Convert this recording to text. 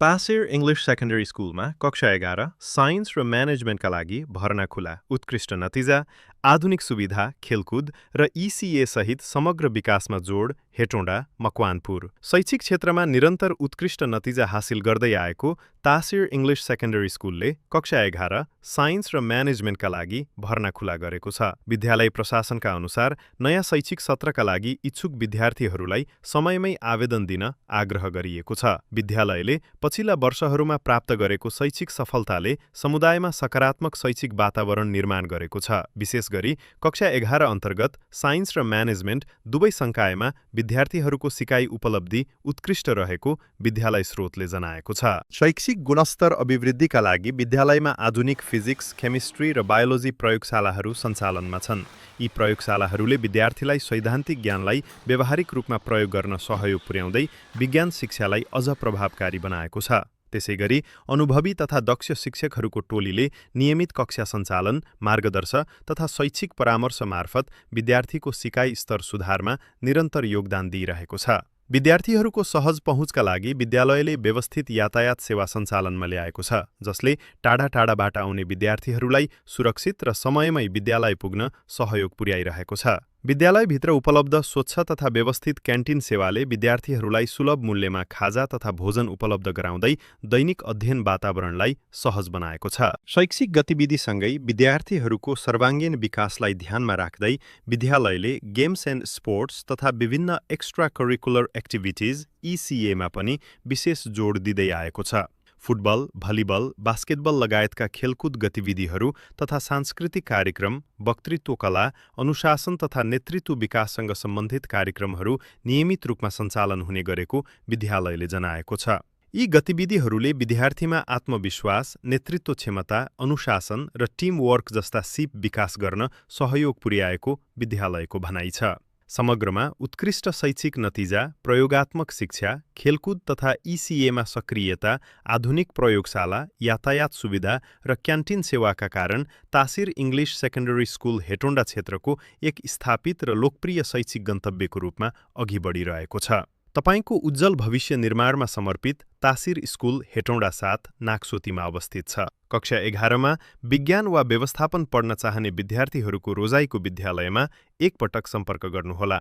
पासेर English secondary स्कुलमा कक्षा 11 science र म्यानेजमेन्टका लागि भर्ना खुला। उत्कृष्ट नतिजा, आधुनिक सुविधा, खेलकुद र इसिए सहित समग्र विकासमा जोड। हेटौँडा, मकवानपुर। शैक्षिक क्षेत्रमा निरन्तर उत्कृष्ट नतिजा हासिल गर्दै आएको तासिर इङ्ग्लिस सेकेन्डरी स्कुलले कक्षा 11 साइन्स र म्यानेजमेन्टका लागि भर्ना खुला गरेको छ। विद्यालय प्रशासनका अनुसार नयाँ शैक्षिक सत्रका लागि इच्छुक विद्यार्थीहरूलाई समयमै आवेदन दिन आग्रह गरिएको छ। विद्यालयले पछिल्ला वर्षहरूमा प्राप्त गरेको शैक्षिक सफलताले समुदायमा सकारात्मक शैक्षिक वातावरण निर्माण गरेको छ। विशेष गरी कक्षा 11 अन्तर्गत साइन्स र म्यानेजमेन्ट दुवै संकायमा विद्यार्थीहरूको सिकाइ उपलब्धि उत्कृष्ट रहेको विद्यालय स्रोतले जनाएको छ। शैक्षिक गुणस्तर अभिवृद्धिका लागि विद्यालयमा आधुनिक फिजिक्स, केमिस्ट्री र बायोलोजी प्रयोगशालाहरू सञ्चालनमा छन्। यी प्रयोगशालाहरूले विद्यार्थीलाई सैद्धान्तिक ज्ञानलाई व्यावहारिक रूपमा प्रयोग गर्न सहयोग पुर्याउँदै विज्ञान शिक्षालाई अझ प्रभावकारी बनाएको छ। त्यसैगरी अनुभवी तथा दक्ष शिक्षकहरूको टोलीले नियमित कक्षा सञ्चालन, मार्गदर्शन तथा शैक्षिक परामर्श मार्फत विद्यार्थीको सिकाइ स्तर सुधारमा निरन्तर योगदान दिइरहेको छ। विद्यार्थीहरूको सहज पहुँचका लागि विद्यालयले व्यवस्थित यातायात सेवा सञ्चालनमा ल्याएको छ, जसले टाढा टाढाबाट आउने विद्यार्थीहरूलाई सुरक्षित र समयमै विद्यालय पुग्न सहयोग पुर्याइरहेको छ। विद्यालयभित्र उपलब्ध स्वच्छ तथा व्यवस्थित क्यान्टिन सेवाले विद्यार्थीहरूलाई सुलभ मूल्यमा खाजा तथा भोजन उपलब्ध गराउँदै दैनिक अध्ययन वातावरणलाई सहज बनाएको छ। शैक्षिक गतिविधिसँगै विद्यार्थीहरूको सर्वाङ्गीण विकासलाई ध्यानमा राख्दै विद्यालयले गेम्स एन्ड स्पोर्ट्स तथा विभिन्न एक्स्ट्रा करिकुलर एक्टिभिटिज इसिएमा पनि विशेष जोड दिँदै आएको छ। फुटबल, भलिबल, बास्केटबल लगायतका खेलकुद गतिविधिहरू तथा सांस्कृतिक कार्यक्रम, वक्तृत्व कला, अनुशासन तथा नेतृत्व विकाससँग सम्बन्धित कार्यक्रमहरू नियमित रूपमा सञ्चालन हुने गरेको विद्यालयले जनाएको छ। यी गतिविधिहरूले विद्यार्थीमा आत्मविश्वास, नेतृत्व क्षमता, अनुशासन र टिमवर्क जस्ता सिप विकास गर्न सहयोग पुर्याएको विद्यालयको भनाइ छ। समग्रमा उत्कृष्ट शैक्षिक नतिजा, प्रयोगात्मक शिक्षा, खेलकुद तथा इसिएमा सक्रियता, आधुनिक प्रयोगशाला, यातायात सुविधा र क्यान्टिन सेवाका कारण तासिर इङ्ग्लिस सेकेन्डरी स्कुल हेटौँडा क्षेत्रको एक स्थापित र लोकप्रिय शैक्षिक गन्तव्यको रूपमा अघि बढिरहेको छ। तपाईको उज्जवल भविष्य निर्माणमा समर्पित तासिर स्कुल हेटौँडा 7 नाक्सोतीमा अवस्थित छ। कक्षा 11 मा विज्ञान वा व्यवस्थापन पढ्न चाहने विद्यार्थीहरूको रोजाइको विद्यालयमा एकपटक सम्पर्क गर्नुहोला।